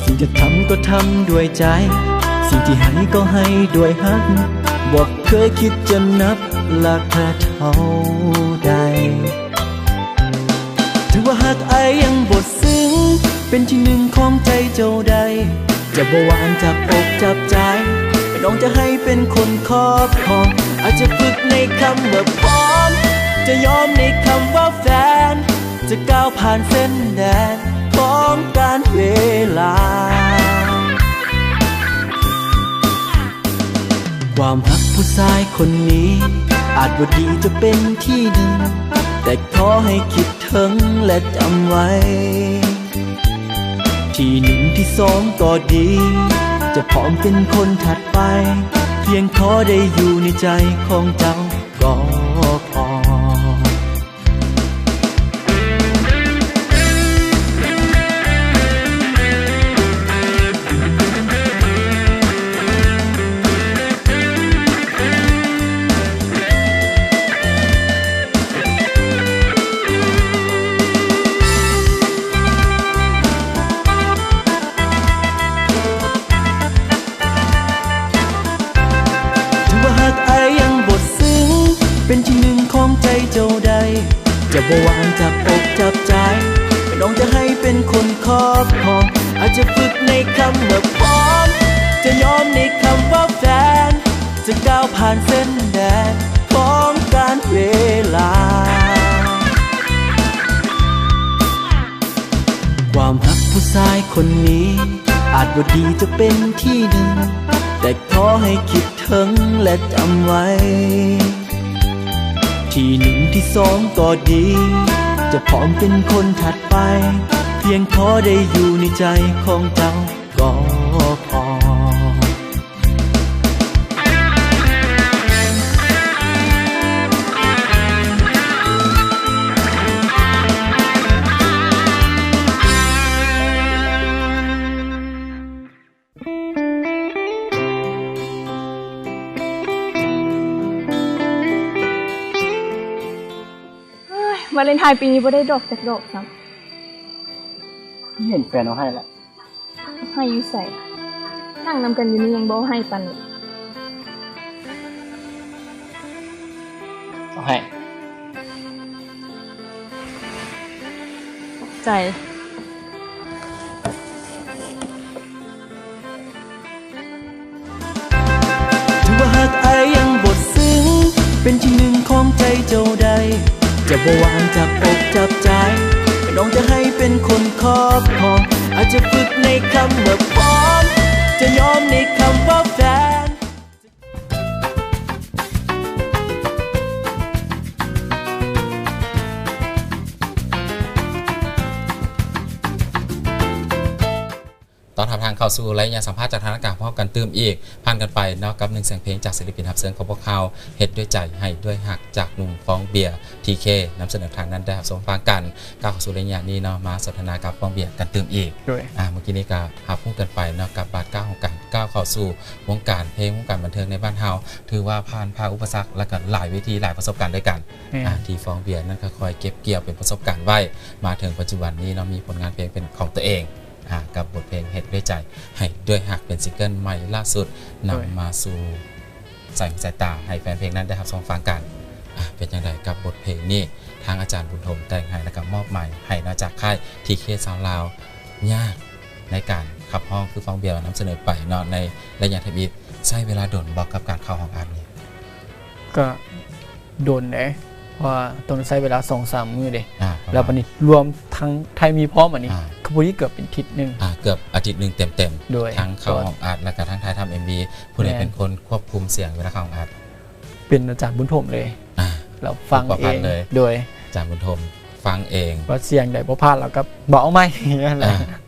ສິ່ງທີ່ທຳກໍທຳດ້ວຍໃຈ ສິ່ງທີ່ໃຫ້ກໍໃຫ້ດ້ວຍຮັກ ບໍ່ເຄີຍຄິດຈະນັບລາຄາເທົ່າໃດ. ຖືວ່າຮັກອ້າຍຍັງບໍ່ເຊິ່ງ ເປັນທີ່ໜຶ່ງຂອງໃຈເຈົ້າໄດ້ ຈະບໍ່ຫວ່ານຈັບອົກຈັບໃຈ ນ້ອງຈະໃຫ້ເປັນຄົນຄອບຄອງ ອາດຈະຝຶກໃນຄຳວ່າພ້ອມ ຈະຍອມໃນຄຳວ່າແຟນ ຈະກ້າວຜ່ານເສັ້ນແດນຂອງການເວລາ. ຄວາມຮັກຜູ້ຊາຍຄົນນີ້ ອາດບໍ່ດີຈະເປັນທີ່ໜຶ່ງ ແຕ່ຂໍໃຫ້ຄິດເຖິງ ແລະ ຈຳໄວ້ ທີ່ໜຶ່ງທີ່ສອງກໍດີ ຈະພ້ອມເປັນຄົນຖັດໄປ ພຽງຂໍໄດ້ຢູ່ໃນໃຈຂອງເຈົ້າກໍພໍ. ຖືວ່າຮັກອ້າຍຍັງບໍ່ເຊິ່ງ ເປັນທີ່ໜຶ່ງຂອງໃຈເຈົ້າໄດ້ ຈະບໍ່ຫວ່ານຈັບອົກຈັບໃຈ ແຕ່ນ້ອງຈະໃຫ້ເປັນຄົນຄອບຄອງ ອາດຈະຝຶກໃນຄຳວ່າພ້ອມ ຈະຍອມໃນຄຳວ່າແຟນ ຈະກ້າວຜ່ານເສັ້ນແດນຂອງການເວລາ. ຄວາມຮັກຜູ້ຊາຍຄົນນີ້ ອາດບໍ່ດີຈະເປັນທີ່ໜຶ່ງ ແຕ່ຂໍໃຫ້ຄິດເຖິງ ແລະ ຈຳໄວ້ ທີ່ໜຶ່ງທີ່ສອງກໍດີ ຈະພ້ອມເປັນຄົນຖັດໄປ ພຽງຂໍໄດ້ຢູ່ໃນໃຈຂອງເຈົ້າກໍພໍ. ວາເລັນທາຍປີນີ້ບໍ່ໄດ້ດອກຈັກດອກຊ້ຳ. ເຫັນແຟນເຮົາໃຫ້ລະ. ໃຫ້ຢູ່ໃສ? ນັ່ງນຳກັນຢູ່ນີ້ຍັງບໍ່ໃຫ້ປານນີ້. ເອົາໃຫ້. ຂອບໃຈ. ຖືວ່າຮັກອ້າຍຍັງບໍ່ເຊິ່ງ ເປັນທີ່ໜຶ່ງຂອງໃຈເຈົ້າໄດ້ ຈະບໍ່ຫວັງຈັບອົກຈັບໃຈ ນ້ອງຈະໃຫ້ເປັນຄົນຄອບຄອງ ອາດຈະຝຶກໃນຄຳວ່າພ້ອມ ຈະຍອມໃນຄຳວ່າແຟນ. ຕ້ອນຮັບທ່ານເຂົ້າສູ່ໄລຍະສຳພາດຈາກທາງລາຍການ ພ້ອມກັນຕື່ມອີກ ຜ່ານກັນໄປເນາະ ກັບໜຶ່ງສຽງເພງຈາກສິລະປິນຮັບເຊີນຂອງພວກເຮົາ ເຮັດດ້ວຍໃຈ ໃຫ້ດ້ວຍຮັກ ຈາກໜຸ່ມຟອງເບຍ ທີເຄ ນຳສະເໜີທ່ານນັ້ນໄດ້ຮັບຊົມຟັງກັນ. ກ້າວເຂົ້າສູ່ໄລຍະນີ້ເນາະ ມາສົນທະນາກັບຟອງເບຍກັນຕື່ມອີກ. ໂດຍ ອ່າ ເມື່ອກີ້ນີ້ກໍຮັບຮູ້ກັນໄປເນາະ ກັບບາດກ້າວຂອງການກ້າວເຂົ້າສູ່ວົງການເພງ ວົງການບັນເທີງໃນບ້ານເຮົາ ຖືວ່າຜ່ານຜ່າອຸປະສັກ ແລ້ວກໍຫຼາຍເວທີ ຫຼາຍປະສົບການດ້ວຍກັນ. ແມ່ນ ອ່າ ທີ່ຟອງເບຍນັ້ນກໍຄ່ອຍເກັບກ່ຽວເປັນປະສົບການໄວ້ ມາເຖິງປັດຈຸບັນນີ້ເນາະ ມີຜົນງານເພງເປັນຂອງຕົວເອງ ອ່າ ກັບບົດເພງເຮັດດ້ວຍໃຈ ໃຫ້ດ້ວຍຮັກ ເປັນຊິງເກີນໃໝ່ລ່າສຸດ ໂດຍ ນຳມາສູ່ສາຍຫູສາຍຕາ ໃຫ້ແຟນເພງນັ້ນໄດ້ຮັບຊົມຟັງກັນ. ອ່າ ເປັນຈັ່ງໃດກັບບົດເພງນີ້ ທາງອາຈານບຸນທົມແຕ່ງໃຫ້ ແລ້ວກໍມອບໝາຍໃຫ້ເນາະ ຈາກຄ້າຍ ທີເຄ ຊາວລາວ ຍາກໃນການຂັບຮ້ອງ ຄືຟອງເບຍນຳສະເໜີໄປເນາະ ໃນໄລຍະທຳອິດ ໃຊ້ເວລາດົນບໍ່ກັບການເຂົ້າຫ້ອງອັດນີ້? ກໍດົນເດ້ ເພາະວ່າຕ້ອງໃຊ້ເວລາສອງສາມມື້ເດ້. ອ່າ ປະມານ ແລ້ວບັດນີ້ລວມທັງຖ່າຍເອັມວີພ້ອມ ອັນນີ້ ອ່າ ກໍພໍດີເກືອບເປັນທິດໜຶ່ງ. ອ່າ ເກືອບອາທິດໜຶ່ງເຕັມໆ ໂດຍ ທັງເຂົ້າຫ້ອງອັດ ແລ້ວກໍທັງຖ່າຍທຳເອັມວີ ຜູ້ໃດ ແມ່ນ ເປັນຄົນຄວບຄຸມສຽງເວລາເຂົ້າຫ້ອງອັດ? ເປັນອາຈານບຸນທົມເລີຍ. ອ່າ ແລ້ວຟັງເອງເລີຍ. ໂດຍ ອາຈານບຸນທົມ ຟັງເອງ ວ່າສຽງໃດບໍ່ຜ່ານ ແລ້ວກໍບອກເອົາໃໝ່. ອ່າ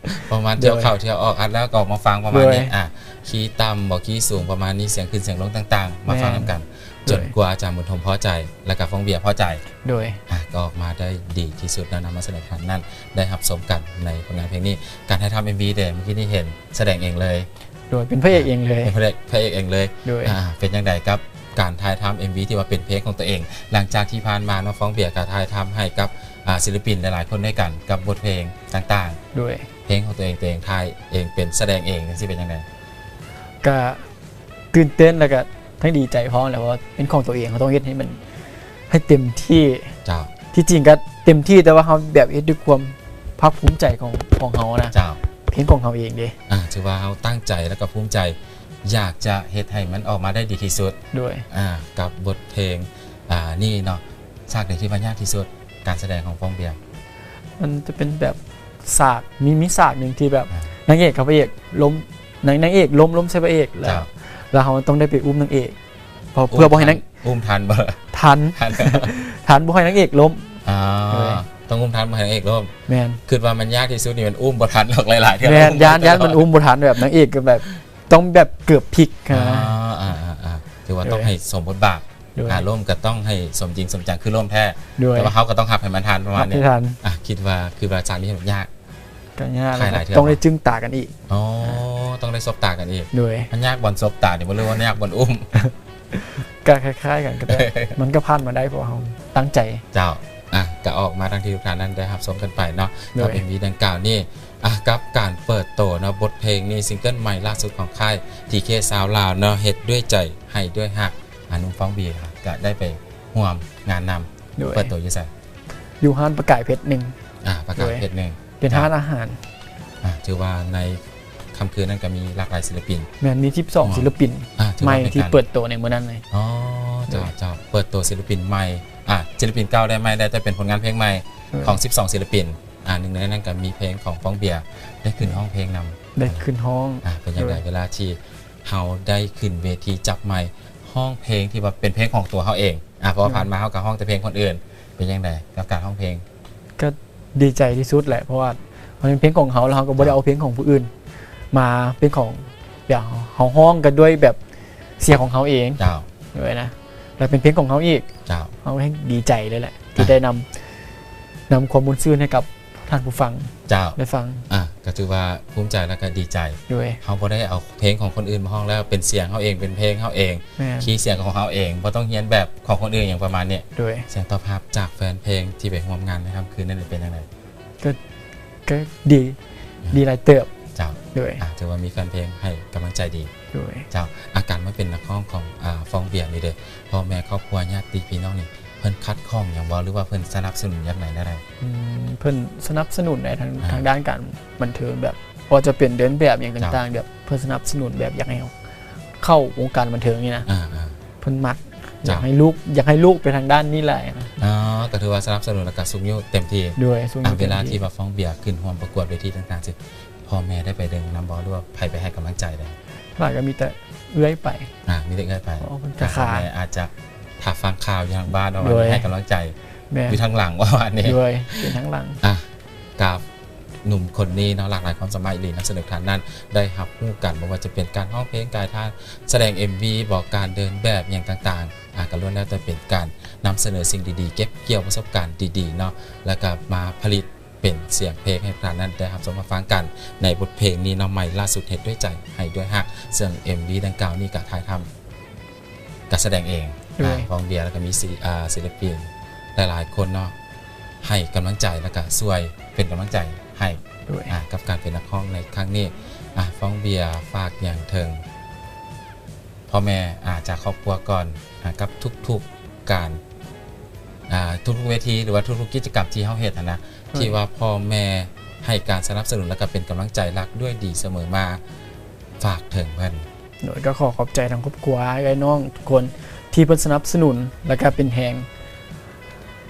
ປະມານ ໂດຍ ທ່ຽວເຂົ້າທ່ຽວອອກ ອັດແລ້ວກໍອອກມາຟັງປະມານນີ້. ໂດຍ ອ່າ ຄີຕ່ຳບໍ່ ຄີສູງປະມານນີ້ ສຽງຂຶ້ນສຽງລົງຕ່າງໆ ມາຟັງນຳກັນ ແມ່ນ ຈົນກວ່າອາຈານບຸນທົມພໍໃຈ ແລ້ວກໍຟອງເບຍພໍໃຈ. ໂດຍ ອ່າ ກໍອອກມາໄດ້ດີທີ່ສຸດ ແລ້ວນຳມາສະເໜີໃຫ້ທ່ານນັ້ນໄດ້ຮັບຊົມກັນໃນຜົນງານເພງນີ້. ການຖ່າຍທຳເອັມວີເດ ເມື່ອກີ້ນີ້ເຫັນສະແດງເອງເລີຍ. ໂດຍ ເປັນພະເອກເອງເລີຍ. ເປັນພະເອກ ພະເອກເອງເລີຍ. ໂດຍ ອ່າ ເປັນຈັ່ງໃດກັບການຖ່າຍທຳເອັມວີທີ່ວ່າເປັນເພງຂອງຕົວເອງ? ຫຼັງຈາກທີ່ຜ່ານມາເນາະ ຟອງເບຍກໍຖ່າຍທຳໃຫ້ກັບ ອ່າ ສິລະປິນຫຼາຍໆຄົນດ້ວຍກັນ ກັບບົດເພງຕ່າງໆ. ໂດຍ ເພງຂອງຕົວເອງ ຕົວເອງຖ່າຍເອງເປັນ ສະແດງເອງ ຈັ່ງຊີ້ເປັນຈັ່ງໃດ? ກະຕື່ນເຕັ້ນ ແລ້ວກະທັງດີໃຈພ້ອມແຫຼະ ເພາະວ່າເປັນຂອງຕົວເອງ ເຮົາຕ້ອງເຮັດໃຫ້ມັນ ໃຫ້ເຕັມທີ່. ເຈົ້າ ທີ່ຈິງກໍເຕັມທີ່ ແຕ່ວ່າເຮົາແບບເຮັດດ້ວຍຄວາມພາກພູມໃຈຂອງ ຂອງເຮົານະ. ເຈົ້າ ເພງຂອງເຮົາເອງເດ້. ອ່າ ຖືວ່າເຮົາຕັ້ງໃຈ ແລ້ວກໍພູມໃຈ ຢາກຈະເຮັດໃຫ້ມັນອອກມາໄດ້ດີທີ່ສຸດ. ໂດຍ ອ່າ ກັບບົດເພງ ອ່າ ນີ້ເນາະ ສາກໃດທີ່ວ່າຍາກທີ່ສຸດ ການສະແດງຂອງຟອງເບຍ? ມັນຈະເປັນແບບສາກ ມີ ມີສາກໜຶ່ງທີ່ແບບ ອ່າ ນາງເອກກັບພະເອກລົ້ມ ນາງ ນາງເອກລົ້ມ ລົ້ມໃສ່ພະເອກ ແລ້ວ ເຈົ້າ ແລ້ວເຮົາຕ້ອງໄດ້ໄປອຸ້ມນາງເອກ ເພື່ອ ອຸ້ມ ເພື່ອບໍ່ໃຫ້ນາງ ອຸ້ມທັນບໍ່? ທັນ ທັນ ທັນ ບໍ່ໃຫ້ນາງເອກລົ້ມ. ອ່າ ໂດຍ ຕ້ອງອຸ້ມທັນບໍ່ໃຫ້ນາງເອກລົ້ມ. ແມ່ນ ຄິດວ່າມັນຍາກທີ່ສຸດນີ້ ມັນອຸ້ມບໍ່ທັນດອກ ຫຼາຍໆເທື່ອ. ແມ່ນ ຢ້ານ ຢ້ານມັນອຸ້ມບໍ່ທັນ ແບບນາງເອກກໍແບບຕ້ອງແບບເກືອບພິກ. ອ່າ ອ່າ ອ່າ ຖືວ່າຕ້ອງໃຫ້ສົມບົດບາດ. ໂດຍ ອ່າ ລົ້ມກໍຕ້ອງໃຫ້ສົມຈິງສົມຈັງຄືລົ້ມແທ້. ໂດຍ ແຕ່ວ່າເຮົາກໍຕ້ອງຮັບໃຫ້ມັນທັນປະມານນີ້. ຮັບໃຫ້ທັນ. ອ່າ ຄິດວ່າ ຄິດວ່າສາກນີ້ຍາກ? ກໍຍາກ ຕ້ອງໄດ້ຈຶ່ງຕາກັນອີກ. ອໍ ຕ້ອງໄດ້ສົບຕາກັນອີກ. ໂດຍ ມັນຍາກບ່ອນສົບຕານີ້ບໍ່ ຫຼືວ່າຍາກບ່ອນອຸ້ມ? ກໍຄ້າຍໆກັນ ກໍແຕ່ມັນກໍຜ່ານມາໄດ້ ເພາະວ່າເຮົາຕັ້ງໃຈ. ເຈົ້າ ອ່ະ ກໍອອກມາດັ່ງທີ່ທຸກທ່ານນັ້ນໄດ້ຮັບຊົມກັນໄປເນາະ. ໂດຍ ກັບເອັມວີດັ່ງກ່າວນີ້ ອ່ະ ກັບການເປີດໂຕເນາະ ບົດເພງນີ້ ຊິງເກີນໃໝ່ລ່າສຸດຂອງຄ້າຍ ທີເຄ ຊາວລາວເນາະ ເຮັດດ້ວຍໃຈ ໃຫ້ດ້ວຍຮັກ. ອ່າ ໜຸ່ມຟອງເບຍກໍໄດ້ໄປຮ່ວມງານນຳ. ໂດຍ ເປີດໂຕຢູ່ໃສ? ຢູ່ຮ້ານປາກາຍເພັດໜຶ່ງ. ອ່າ ປາກາຍເພັດໜຶ່ງ ໂດຍ ເປັນຮ້ານອາຫານ. ອ່າ ຖືວ່າໃນຄ່ຳຄືນນັ້ນກໍມີຫຼາກຫຼາຍສິລະປິນ. ແມ່ນ ມີສິບສອງສິລະປິນ ອ່າ ໃໝ່ທີ່ເປີດໂຕໃນມື້ນັ້ນເລີຍ. ອໍ ເຈົ້າ ເຈົ້າ ເປີດໂຕສິລະປິນໃໝ່ ອ່າ ສິລະປິນເກົ່າໄດ້ ໃໝ່ໄດ້ ແຕ່ເປັນຜົນງານເພງໃໝ່ຂອງສິບສອງສິລະປິນ. ອ່າ ໜຶ່ງໃນນັ້ນກໍມີເພງຂອງຟອງເບຍ ໄດ້ຂຶ້ນຮ້ອງເພງນຳ. ໄດ້ຂຶ້ນຮ້ອງ. ອ່າ ເປັນຈັ່ງໃດເວລາທີ່ເຮົາໄດ້ຂຶ້ນເວທີຈັບໄມ ຮ້ອງເພງທີ່ວ່າເປັນເພງຂອງຕົວເຮົາເອງ? ອ່າ ເພາະວ່າ ໂດຍ ຜ່ານມາເຮົາກໍຮ້ອງແຕ່ເພງຄົນອື່ນ. ເປັນຈັ່ງໃດກັບການຮ້ອງເພງ? ກໍດີໃຈທີ່ສຸດແຫຼະ ເພາະວ່າມັນເປັນເພງຂອງເຮົາ ແລ້ວເຮົາກໍບໍ່ໄດ້ເອົາເພງຂອງຜູ້ອື່ນມາເປັນຂອງ ແບບເຮົາ ເຮົາຮ້ອງກັນດ້ວຍແບບສຽງຂອງເຮົາເອງ. ເຈົ້າ. ໂດຍນະ ແລ້ວເປັນເພງຂອງເຮົາອີກ. ເຈົ້າ. ເຮົາແຮ່ງດີໃຈເລີຍແຫຼະ ອ່າ ທີ່ໄດ້ນຳ ນຳຄວາມມ່ວນຊື່ນໃຫ້ກັບ ທ່ານຜູ້ຟັງ ເຈົ້າ ໄດ້ຟັງ. ອ່າ ກໍຖືວ່າພູມໃຈ ແລ້ວກໍດີໃຈ. ໂດຍ ເຮົາບໍ່ໄດ້ເອົາເພງຂອງຄົນອື່ນມາຮ້ອງແລ້ວ ເປັນສຽງເຮົາເອງ ເປັນເພງເຮົາເອງ. ແມ່ນ ຄີສຽງຂອງເຮົາເອງ ບໍ່ຕ້ອງຮຽນແບບຂອງຄົນອື່ນຫຍັງປະມານນີ້. ໂດຍ ສຽງຕອບຮັບຈາກແຟນເພງທີ່ໄປຮ່ວມງານໃນຄ່ຳຄືນນັ້ນເປັນຈັ່ງໃດ? ກໍ ກໍດີ ດີຫຼາຍເຕີບ. ເຈົ້າ. ໂດຍ. ອ່າ ຖືວ່າມີແຟນເພງໃຫ້ກຳລັງໃຈດີ. ໂດຍ. ເຈົ້າ. ອາ ການມາເປັນນັກຮ້ອງຂອງ ອ່າ ຟອງເບຍນີ້ເດ້ ພໍ່ແມ່ຄອບຄົວຍາດຕິພີ່ນ້ອງນີ້ ເພິ່ນຂັດຂ້ອງຫຍັງບໍ່ ຫຼືວ່າເພິ່ນສະໜັບສະໜູນຢ່າງໃດແນວໃດ? ອືມ ເພິ່ນສະໜັບສະໜູນໃນທາງ ອ່າ ທາງດ້ານການບັນເທີງ ແບບບໍ່ວ່າຈະເປັນເດີນແບບຫຍັງ ເຈົ້າ ຕ່າງໆ ແບບເພິ່ນສະໜັບສະໜູນ ແບບຢາກໃຫ້ເຮົາເຂົ້າວົງການບັນເທີງນີ້ນະ. ອ່າໆ ເພິ່ນມັກ ເຈົ້າ ຢາກໃຫ້ລູກ ຢາກໃຫ້ລູກໄປທາງດ້ານນີ້ຫຼາຍນະ. ອໍ ກໍຖືວ່າສະໜັບສະໜູນ ແລ້ວກໍຊຸກຍູ້ເຕັມທີ່. ໂດຍ. ຊຸກຍູ້ເຕັມທີ່. ອ່າ ເວລາທີ່ວ່າຟອງເບຍຂຶ້ນຮ່ວມປະກວດເວທີຕ່າງໆ ຊິ ພໍ່ແມ່ໄດ້ໄປເບິ່ງນຳບໍ່ ຫຼືວ່າໃຜໄປໃຫ້ກຳລັງໃຈໄດ້? ສ່ວນຫຼາຍກໍມີແຕ່ເອື້ອຍໄປ. ອ່າ ມີແຕ່ເອື້ອຍໄປ. ເພາະເພິ່ນກໍຄາ ແມ່ອາດຈະຖ້າຟັງຂ່າວຢູ່ທາງບ້ານເນາະ ໂດຍ ໃຫ້ກຳລັງໃຈ. ແມ່ນ. ຢູ່ທາງຫຼັງ ປະມານນີ້. ໂດຍ. ເປັນທາງຫຼັງ. ອ່າ ກັບໜຸ່ມຄົນນີ້ເນາະ ຫຼາກຫຼາຍຄວາມສາມາດອີ່ຫຼີ ນຳສະເໜີທ່ານນັ້ນໄດ້ຮັບຮູ້ກັນ ບໍ່ວ່າຈະເປັນການຮ້ອງເພງ ການສະແດງເອັມວີບໍ ການເດີນແບບຫຍັງຕ່າງໆ ອ່າ ກໍລ້ວນແລ້ວແຕ່ເປັນການນຳສະເໜີສິ່ງດີໆ ເກັບກ່ຽວປະສົບການດີໆເນາະ ແລ້ວກໍມາຜະລິດ ເປັນສຽງເພງໃຫ້ທ່ານນັ້ນໄດ້ຮັບຊົມຮັບຟັງກັນ ໃນບົດເພງນີ້ເນາະ ໃໝ່ລ່າສຸດ ເຮັດດ້ວຍໃຈ ໃຫ້ດ້ວຍຮັກ. ເຊິ່ງເອັມວີດັ່ງກ່າວນີ້ກໍຖ່າຍທຳ ກໍສະແດງເອງ. ໂດຍ. ອ່າ ຟອງເບຍ ແລ້ວກໍມີສິ ອ່າ ສິລະປິນຫຼາຍໆຄົນເນາະ ໃຫ້ກຳລັງໃຈ ແລ້ວກໍຊ່ວຍເປັນກຳລັງໃຈໃຫ້. ໂດຍ. ອ່າ ກັບການເປັນນັກຮ້ອງໃນຄັ້ງນີ້. ອ່າ ຟອງເບຍ ຝາກຫຍັງເຖິງ ພໍ່ແມ່ ອາ ຈາກຄອບຄົວກ່ອນ ອາ ກັບທຸກໆການ ອາ ທຸກໆເວທີ ຫຼືວ່າທຸກໆກິດຈະກຳທີ່ເຮົາເຮັດຫັ້ນນະ ໂດຍ ທີ່ວ່າພໍ່ແມ່ໃຫ້ການສະໜັບສະໜູນ ແລະກະເປັນກຳລັງໃຈຫຼັກດ້ວຍດີສະເໝີມາ ຝາກເຖິງເພິ່ນ. ໂດຍ ກໍຂໍຂອບໃຈທາງຄອບຄົວ ເອື້ອຍນ້ອງທຸກຄົນທີ່ເພິ່ນສະໜັບສະໜູນ ແລະກະເປັນແຮງ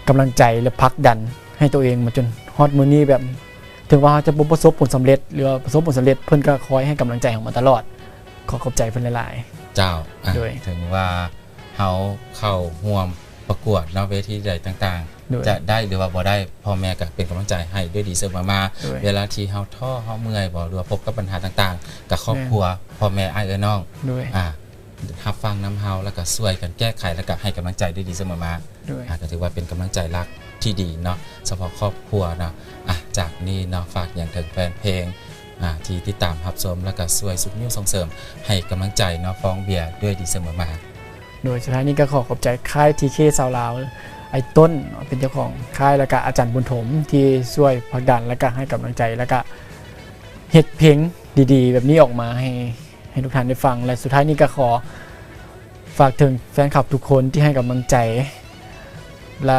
ກຳລັງໃຈ ແລະ ຜັກດັນໃຫ້ໂຕເອງມາຈົນຮອດມື້ນີ້ ແບບ ເຖິງວ່າເຮົາຈະບໍ່ປະສົບຜົນສຳເລັດ ຫຼືວ່າປະສົບຜົນສຳເລັດ ເພິ່ນກໍຄອຍໃຫ້ກຳລັງໃຈເຮົາມາຕະຫຼອດ. ຂໍຂອບໃຈເພິ່ນຫຼາຍໆ. ເຈົ້າ. ອາ ໂດຍ ເຖິງວ່າເຮົາເຂົ້າຮ່ວມປະກວດເນາະ ເວທີໃດຕ່າງໆ ໂດຍ ຈະໄດ້ ຫຼືວ່າບໍ່ໄດ້ ພໍ່ແມ່ກໍເປັນກຳລັງໃຈໃຫ້ດ້ວຍດີສະເໝີມາ. ໂດຍ ເວລາທີ່ເຮົາທໍ້ ເຮົາເມື່ອຍບໍ ຫຼືວ່າພົບກັບບັນຫາຕ່າງໆ ກໍຄອບຄົວ ແມ່ນ ພໍ່ແມ່ ອ້າຍເອື້ອຍນ້ອງ ໂດຍ ອາ ຮັບຟັງນຳເຮົາ ແລ້ວກໍຊ່ວຍກັນແກ້ໄຂ ແລ້ວກໍໃຫ້ກຳລັງໃຈດ້ວຍດີສະເໝີມາ. ໂດຍ ອາ ກໍຖືວ່າເປັນກຳລັງໃຈຫຼັກທີ່ດີເນາະ ສະເພາະຄອບຄົວເນາະ. ອາ ຈາກນີ້ເນາະ ຝາກຫຍັງເຖິງແຟນເພງ ອາ ທີ່ຕິດຕາມຮັບຊົມ ແລ້ວກໍຊ່ວຍຊຸກຍູ້ສົ່ງເສີມໃຫ້ກຳລັງໃຈເນາະ ຟອງເບຍດ້ວຍດີສະເໝີມາ. ໂດຍ ສຸດທ້າຍນີ້ກໍຂໍຂອບໃຈຄ້າຍ ທີເຄ ຊາວລາວ ອ້າຍຕົ້ນເນາະ ເປັນເຈົ້າຂອງຄ້າຍ ແລ້ວກໍອາຈານບຸນຖົມທີ່ຊ່ວຍຜັກດັນ ແລ້ວກໍໃຫ້ກຳລັງໃຈ ແລ້ວກໍເຮັດເພງດີໆແບບນີ້ອອກມາໃຫ້ ໃຫ້ທຸກທ່ານໄດ້ຟັງ ແລະ ສຸດທ້າຍນີ້ກໍຂໍຝາກເຖິງແຟນຄລັບທຸກຄົນທີ່ໃຫ້ກຳລັງໃຈ ແລະ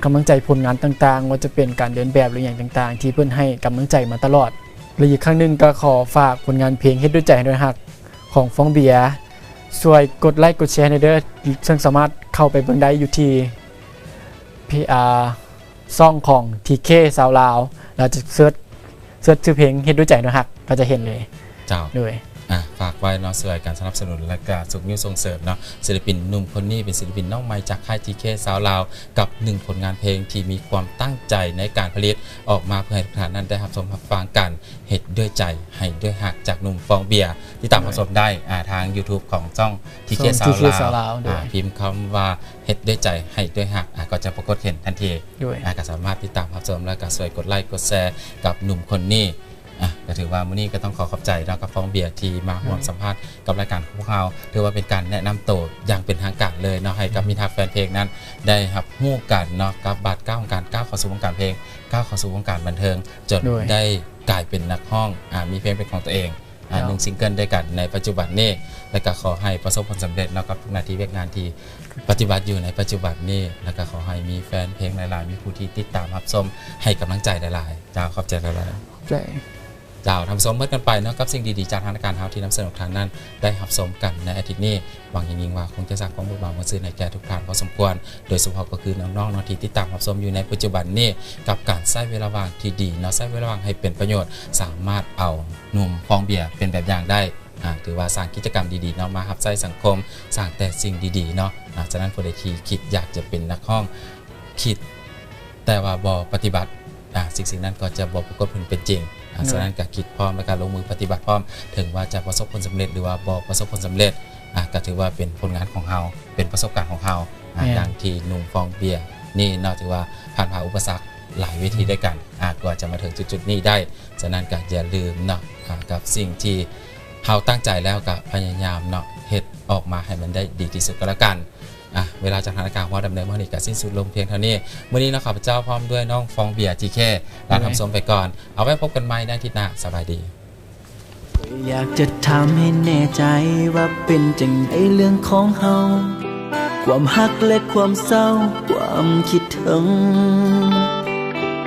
ກຳລັງໃຈຜົນງານຕ່າງໆ ວ່າຈະເປັນການເດີນແບບ ຫຼື ຫຍັງຕ່າງໆ ທີ່ເພິ່ນໃຫ້ກຳລັງໃຈມາຕະຫຼອດ. ແລະ ອີກຄັ້ງໜຶ່ງກໍຂໍຝາກຜົນງານເພງເຮັດດ້ວຍໃຈໃຫ້ດ້ວຍຮັກຂອງຟອງເບຍ ຊ່ວຍກົດໄລ້ກົດແຊໃຫ້ເດີ ເຊິ່ງສາມາດເຂົ້າໄປເບິ່ງໄດ້ຢູ່ທີ່ ພີ ອາ ຊ່ອງຂອງ ທີເຄ ຊາວລາວ ແລ້ວຈະເສີດ ເສີດຊື່ເພງເຮັດດ້ວຍໃຈໃຫ້ຮັກ ກໍຈະເຫັນເລີຍ. ເຈົ້າ. ໂດຍ. ອາ ຝາກໄວ້ເນາະ ຊ່ວຍກັນສະໜັບສະໜູນ ແລະກະຊຸກຍູ້ສົ່ງເສີມເນາະ ສິລະປິນໜຸ່ມຄົນນີ້ ເປັນສິລະປິນນ້ອງໃໝ່ຈາກຄ້າຍ ທີເຄ ຊາວລາວ ກັບໜຶ່ງຜົນງານເພງທີ່ມີຄວາມຕັ້ງໃຈໃນການຜະລິດອອກມາ ເພື່ອໃຫ້ທຸກທ່ານນັ້ນໄດ້ຮັບຊົມຮັບຟັງກັນ ເຮັດດ້ວຍໃຈໃຫ້ດ້ວຍຮັກ ຈາກໜຸ່ມຟອງເບຍ. ຕິດຕາມ ໂດຍ ຮັບຊົມໄດ້ ອາ ທາງ YouTube ຂອງຊ່ອງ ທີເຄ ຊ່ອງ ຊາວລາວ ທີເຄ ຊາວລາວ. ໂດຍ. ອາ ພິມຄຳວ່າ ເຮັດດ້ວຍໃຈໃຫ້ດ້ວຍຮັກ ອາ ກໍຈະປາກົດເຫັນທັນທີ. ໂດຍ. ອາ ກໍສາມາດຕິດຕາມຮັບຊົມ ແລ້ວກໍຊ່ວຍກົດໄລ້ກົດແຊກັບໜຸ່ມຄົນນີ້ ອາ ກໍຖືວ່າມື້ນີ້ກໍຕ້ອງຂໍຂອບໃຈເນາະ ກັບຟອງເບຍທີ່ມາຮ່ວມ ໂດຍ ສຳພາດກັບລາຍການຂອງພວກເຮົາ ຖືວ່າເປັນການແນະນຳໂຕຢ່າງເປັນທາງການເລີຍເນາະ ໃຫ້ກັບ ໂດຍ ມິດຮັກແຟນເພງນັ້ນໄດ້ຮັບຮູ້ກັນເນາະ ກັບບາດກ້າວຂອງການກ້າວເຂົ້າສູ່ວົງການເພງ ກ້າວເຂົ້າສູ່ວົງການບັນເທີງ ຈົນ ໂດຍ ໄດ້ກາຍເປັນນັກຮ້ອງ ອາ ມີເພງເປັນຂອງຕົວເອງ ອາ ເຈົ້າ ໜຶ່ງຊິງເກີນດ້ວຍກັນໃນປັດຈຸບັນນີ້ ແລະ ກໍຂໍໃຫ້ປະສົບຜົນສຳເລັດເນາະ ກັບທຸກໜ້າທີ່ວຽກງານທີ່ປະຕິບັດຢູ່ໃນປັດຈຸບັນນີ້ ແລະ ກໍຂໍໃຫ້ມີແຟນເພງຫຼາຍໆ ມີຜູ້ທີ່ຕິດຕາມຮັບຊົມ ໃຫ້ກຳລັງໃຈຫຼາຍໆ. ເຈົ້າ ຂອບໃຈຫຼາຍໆ. ຂອບໃຈ. ເຈົ້າ ທ່ານຜູ້ຊົມ ໝົດກັນໄປເນາະ ກັບສິ່ງດີໆ ຈາກທາງລາຍການເຮົາທີ່ນຳສະເໜີທ່ານນັ້ນໄດ້ຮັບຊົມກັນໃນອາທິດນີ້. ຫວັງຢ່າງຍິ່ງວ່າຄົງຈະສ້າງຄວາມເບີກບານມ່ວນຊື່ນໃຫ້ແກ່ທຸກທ່ານພໍສົມຄວນ ໂດຍສະເພາະກໍຄືນ້ອງໆເນາະ ທີ່ຕິດຕາມຮັບຊົມຢູ່ໃນປັດຈຸບັນນີ້ ກັບການໃຊ້ເວລາວ່າງທີ່ດີເນາະ ໃຊ້ເວລາວ່າງໃຫ້ເປັນປະໂຫຍດ ສາມາດເອົາໜຸ່ມຟອງເບຍເປັນແບບຢ່າງໄດ້. ອາ ຖືວ່າສ້າງກິດຈະກຳດີໆເນາະ ມາຮັບໃຊ້ສັງຄົມ ສ້າງແຕ່ສິ່ງດີໆເນາະ. ອາ ສະນັ້ນຜູ້ໃດທີ່ຄິດຢາກຈະເປັນນັກຮ້ອງ ຄິດ ແຕ່ວ່າບໍ່ປະຕິບັດ ອາ ສິ່ງໆນັ້ນກໍຈະບໍ່ປາກົດຜົນເປັນຈິງ. ອາ ໂດຍ ສະນັ້ນກໍຄິດພ້ອມ ແລ້ວກໍລົງມືປະຕິບັດພ້ອມ ເຖິງວ່າຈະປະສົບຜົນສຳເລັດ ຫຼືວ່າບໍ່ປະສົບຜົນສຳເລັດ ອາ ກໍຖືວ່າເປັນຜົນງານຂອງເຮົາ ເປັນປະສົບການຂອງເຮົາ. ອາ ແມ່ນ. ດັ່ງທີ່ໜຸ່ມຟອງເບຍນີ້ເນາະ ຖືວ່າຜ່ານຜ່າອຸປະສັກຫຼາຍເວທີ ອືມ ດ້ວຍກັນ ອາ ກວ່າຈະມາເຖິງຈຸດໆນີ້ໄດ້. ສະນັ້ນກໍຢ່າລືມເນາະ ອາ ກັບສິ່ງທີ່ເຮົາຕັ້ງໃຈແລ້ວ ກໍພະຍາຍາມເນາະ ເຮັດອອກມາໃຫ້ມັນໄດ້ດີທີ່ສຸດກໍແລ້ວກັນ. ອ່ະ ເວລາຈາກທາງລາຍການຮອດດຳເນີນມາຮອດນີ້ກໍສິ້ນສຸດລົງພຽງເທົ່ານີ້. ມື້ນີ້ເນາະ ຂ້າພະເຈົ້າພ້ອມດ້ວຍນ້ອງຟອງເບຍ ຈີເຄ ລາທ່ານຜູ້ຊົມໄປກ່ອນ. ເອົາໄວ້ພົບກັນໃໝ່ໃນອາທິດໜ້າ. ສະບາຍດີ. ຂ້ອຍຢາກຈະຖາມໃຫ້ແນ່ໃຈວ່າເປັນຈັ່ງໃດເລື່ອງຂອງເຮົາ ຄວາມຮັກແລະຄວາມເສົ້າ ຄວາມຄິດເຖິງ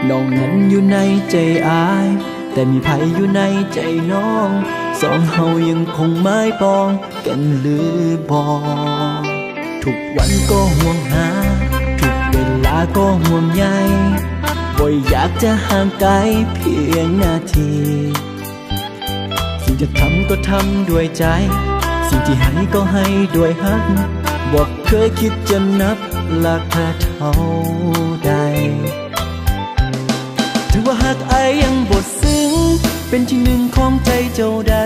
ນ້ອງນັ້ນຢູ່ໃນໃຈອ້າຍ ແຕ່ມີໃຜຢູ່ໃນໃຈນ້ອງ ສອງເຮົາຍັງຄົງໝາຍປອງກັນຫຼືບໍ່? ທຸກວັນກໍຫ່ວງຫາ ທຸກເວລາກໍຫ່ວງໃຍ ບໍ່ຢາກຈະຫ່າງໄກພຽງນາທີ ສິ່ງທີ່ທຳກໍທຳດ້ວຍໃຈ ສິ່ງທີ່ໃຫ້ກໍໃຫ້ດ້ວຍຮັກ ບໍ່ເຄີຍຄິດຈະນັບລາຄາເທົ່າໃດ ຖືວ່າຮັກອ້າຍຍັງບໍ່ເຊິ່ງ ເປັນທີ່ໜຶ່ງຂອງໃຈເຈົ້າໄດ້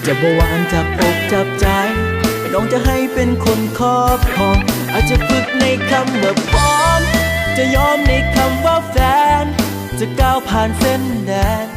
ຈະບໍ່ຫວ່ານຈາກອົກຈາກໃຈ ນ້ອງຈະໃຫ້ເປັນຄົນຄອບຄອງ ອາດຈະຝຶກໃນຄຳວ່າພ້ອມ ຈະຍອມໃນຄຳວ່າແຟນ ຈະກ້າວຜ່ານເສັ້ນແດນ